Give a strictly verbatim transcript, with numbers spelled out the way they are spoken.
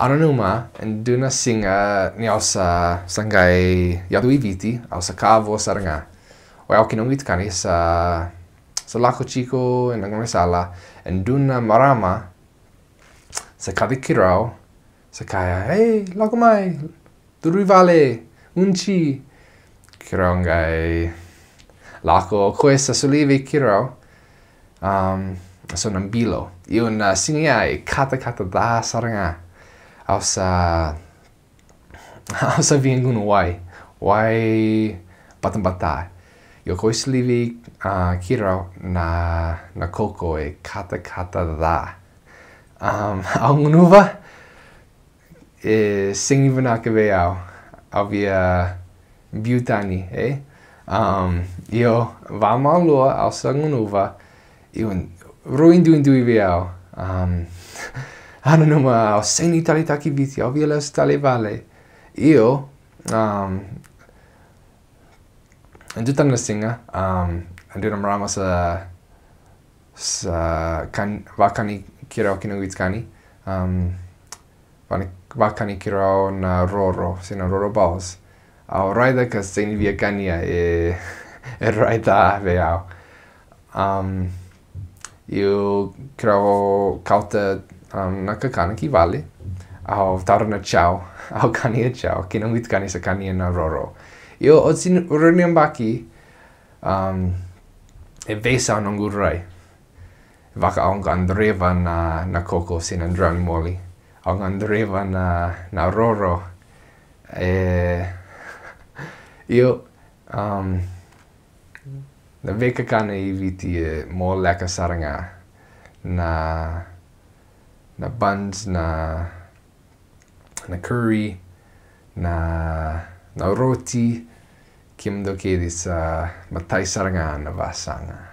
Au nanuma e dua na siga ni au sa, sa qai yaco i Viti, au sa ka vo sara ga. O yau kei noqu itokani sa, sa lako tiko ena gaunisala, e dua na marama sa kaci keirau, sa kaya, "Ei, lako mai, curu i vale, unci." Keirau qai lako, o koya sa solia vei keirau, um, so na bilo. Io, na siga ya e katakata ca sara ga. Au sa, au sa via gunu wai, wai batabata. Io, o koya solia vei, uh, keirau na, na koko e katakata ca. Um, au gunuva, e sega ni vinaka vei au. Au via biu tani, e? Um, io, vakamalua au sa gunuva, io, rui duidui vei au. Um, au nanuma au sega ni taleitaki Viti, au via lesu tale i vale. Io, um, e dua tale na siga, um, e dua na marama sa, sa kan, vakani keirau kei noqu itokani, um, vakani, vakani keirau na roro, se na roro balls. Au raica ka sega ni via kania, e, e raica vei au. Um, io, keirau kauta, um, na kakana ki vale. Au tara na chow, au kania chow, kei noqu itokani sa kania na roro. Io, oti ni, rawa ni yabaki, um, e veisau noqu rai. Vaka au gadreva na, na koko se na drowny moli. Au gadreva na, na roro. E, io, um, na veikakana i Viti e moleka sara ga. Na, na buns, na, na curry, na, na roti, kemudou kece sa matai sara ga na vasaga.